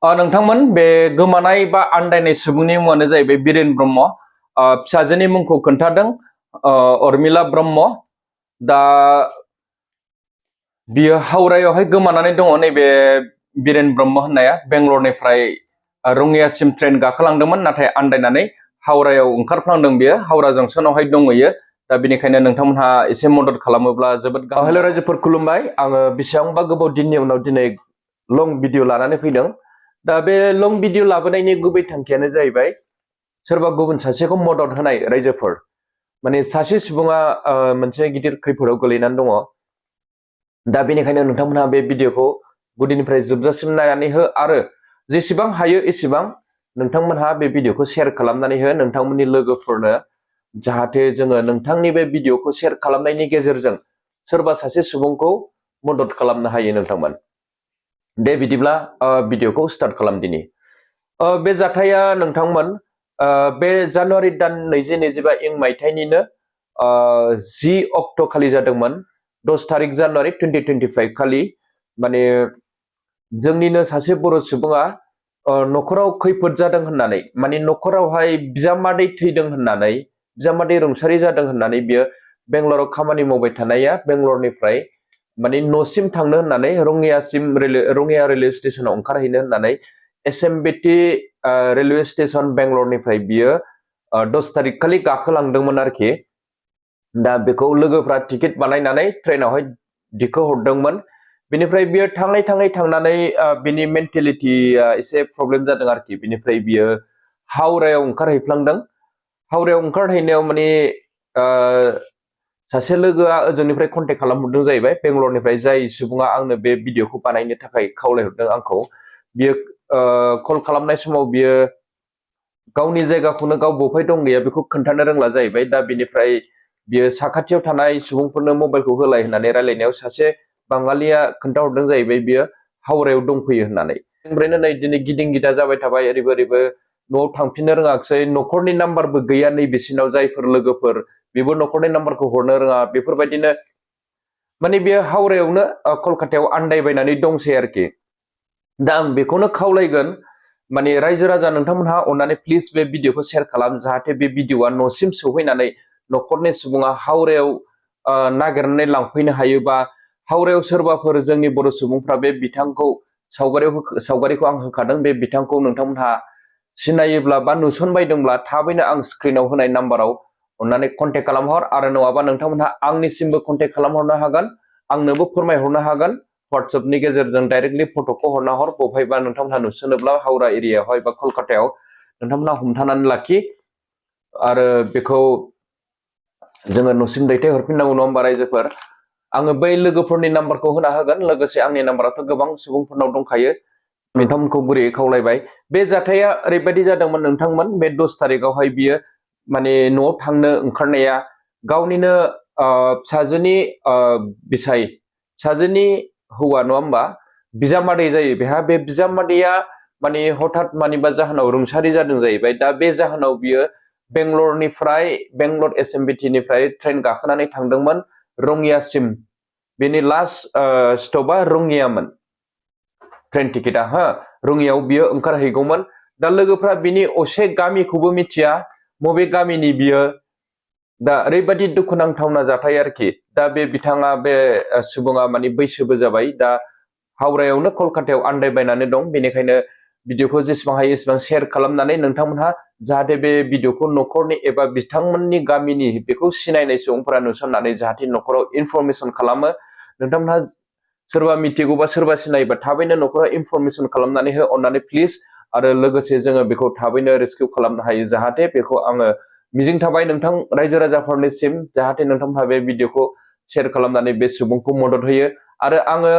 नोंथांमोन बे गोमानाय बा आन्दायनाय सुबुंनि मुङानो जाहैबाय बिरेन ब्रह्म। फिसाजोनि मुंखौ खोन्थादों अर्मिला ब्रह्म। दा बियो हावरायावहाय गोमानानै दङ। नैबे बिरेन ब्रह्म होननाया बेंगलरनिफ्राय रङियासिम ट्रेन गाखोलांदोंमोन, नाथाय आन्दायनानै हावरायाव ओंखारफ्लांदों। बियो हावरा जंक्सनावहाय दंहैयो। दा बेनिखायनो नोंथांमोनहा एसे मदद खालामोब्ला जोबोद गाहाम। हेल' रायजोफोर, खुलुमबाय। आङो बेसेबांबा गोबाव दिननि उनाव दिनै लं भिडिअ लानानै फैदों। दा बे लं भिडिअ लाबोनायनि गुबै थांखियानो जाहैबाय सोरबा गुबुन सासेखौ मदद होनाय। रायजोफोर, माने सासे सुबुङा मोनसे गिदिर खैफोदाव गोलैनानै दङ। दा बेनिखायनो नोंथांमोनहा बे भिडिअखौ गुदिनिफ्राय जोबजासिम नायनानै हो, आरो जेसेबां हायो एसेबां नोंथांमोनहा बे भिडिअखौ शेयार खालामनानै हो नोंथांमोननि लोगोफोरनो, जाहाथे जोङो नोंथांनि बे भिडिअखौ शेयार खालामनायनि गेजेरजों सोरबा सासे सुबुंखौ मदद खालामनो हायो। नोंथांमोन दे बिदिब्ला भिडिअखौ स्टार्ट खालामदिनि। बे जाथाया नोंथांमोन बे जानुवारि दान 2025 इं मायथाइनिनो 10 अक्ट' खालि जादोंमोन। 10 तारिख जानुवारि 2025 खालि माने जोंनिनो सासे बर' सुबुङा न'खराव खैफोद जादों होननानै, माने न'खरावहाय बिजामादै थैदों होननानै, बिजामादै रुंसारि जादों होननानै बियो बेंगलराव खामानि मावबाय थानाया बेंगलरनिफ्राय माने न'सिम थांनो होननानै रङिया रेलवे स्टेशनाव ओंखारहैनो होननानै एसएमबिटि रेलवे स्टेशन बेंगलरनिफ्राय बियो 10 तारिख खालि गाखोलांदोंमोन आरोखि। दा बेखौ लोगोफ्रा टिकेट बानायनानै ट्रेनावहाय दिखोहरदोंमोन। बेनिफ्राय बियो थांनानै बिनि मेन्टेलिटिया एसे प्रब्लेम जादों आरोखि। बिनिफ्राय बियो हावरायाव ओंखारहैफ्लांदों। हावरायाव ओंखारहैनायाव माने सासे लोगोआ ओजोंनिफ्राय कन्टेक्ट खालामहरदों जाहैबाय बेंगलरनिफ्राय। जाय सुबुङा आंनो बे भिडिअखौ बानायनो थाखाय खावलायहरदों आंखौ, बियो कल खालामनाय समाव बियो गावनि जायगाखौनो गाव बबेहाय दं गैया बेखौ खोन्थानो रोंला जाहैबाय। दा बिनिफ्राय बियो साखाथियाव थानाय सुबुंफोरनो मबाइलखौ होलाय होननानै रायलायनायाव सासे बाङालिया खोन्थाहरदों जाहैबाय बियो हावरायाव दंफैयो होननानै। ओमफ्रायनो नै दिनै गिदिं गिदा जाबाय थाबाय, ओरैबो न'आव थांफिननो रोङाखिसै। न'खरनि नाम्बारबो गैया नैबेसिनाव, जायफोर लोगोफोर बेबो न'खरनि नाम्बारखौ हरनो रोङा। बेफोरबायदिनो माने बियो हावरायावनो कलकातायाव आन्दायबायनानै दंसै आरोखि। दा आं बेखौनो खावलायगोन, माने रायजो राजा नोंथांमोनहा अननानै प्लिज बे भिडिअखौ शेयार खालाम, जाहाथे बे भिडिअआ न'सिम सौहैनानै न'खरनि सुबुङा हावरायाव नागिरनानै लांफैनो हायो। बा हावरायाव सोरबाफोर जोंनि बर' सुबुंफ्रा बे बिथांखौ सावगारिखौ आं होखादों, बे बिथांखौ नोंथांमोनहा सिनायोब्ला बा नुसनबायदोंब्ला थाबैनो आं स्क्रिनाव होनाय नाम्बाराव अननानै कन्टेक्ट खालामहर, आरो नङाबा नोंथांमोनहा आंनिसिमबो कन्टेक्ट खालामहरनो हागोन, आंनोबो फोरमायहरनो हागोन। WhatsAppनि गेजेरजों डाइरेक्टलि फट'खौ हरना हर। बबेहायबा नोंथांमोनहा नुसनोब्ला हावरा एरियायावहाय बा कलकातायाव नोंथांमोनहा हमथानानै लाखि, आरो बेखौ जोङो न'सिम दैथायहरफिननांगौ, नङा होमबा रायजोफोर। आङो बै लोगोफोरनि नाम्बारखौ होना होगोन, लोगोसे आंनि नाम्बाराथ' गोबां सुबुंफोरनाव दंखायो। नोंथांमोनखौ गुरैयै खावलायबाय। बे जाथाया ओरैबायदि जादोंमोन नोंथांमोन, बे 10 तारिखआवहाय बियो माने न'आव थांनो ओंखारनाया गावनिनो फिसाजोनि बिसाय, फिसाजोनि हौवा, नङा होमबा, बिजामादै जायो बेहा। बे बिजामादैया माने हठात मानिबा जाहोनाव रुंसारि जादों जाहैबाय। दा बे जाहोनाव बियो बेंगलर एसएमबिटिनिफ्राय ट्रेन गाखोनानै थांदोंमोन रङियासिम। बेनि लास्ट स्टपआ रङियामोन, ट्रेन टिकेटआ रङियाव बियो ओंखारहैगौमोन। दा लोगोफ्रा बिनि असे गामिखौबो मिथिया, बबे गामिनि बियो। दा ओरैबायदि दुखुनांथावना जाथाय आरोखि। दा बे बिथाङा, बे सुबुङा माने बैसोबो जाबाय, दा हावरायावनो कलकातायाव आन्दायबायनानै दं। बेनिखायनो भिडिअखौ जेसेबां हायो एसेबां शेयार खालामनानै नोंथांमोनहा जाहाथे बे भिडिअखौ न'खरनि एबा बिथांमोननि गामिनि बेखौ सिनायनाय सुबुंफोरा नुसननानै जाहाथे न'खराव इनफरमेसन खालामो। नोंथांमोनहा सोरबा मिथिगौबा, सोरबा सिनायोबा थाबैनो न'खराव इनफरमेसन खालामनानै हो अननानै प्लिज। आरो लोगोसे जोङो बेखौ थाबैनो रेस्किउ खालामनो हायो, जाहाथे बेखौ आङो मिजिं थाबाय नोंथां रायजो राजाफोरनिसिम, जाहाथे नोंथांमोनहा बे भिडिअखौ शेयार खालामनानै बे सुबुंखौ मदद होयो। आरो आङो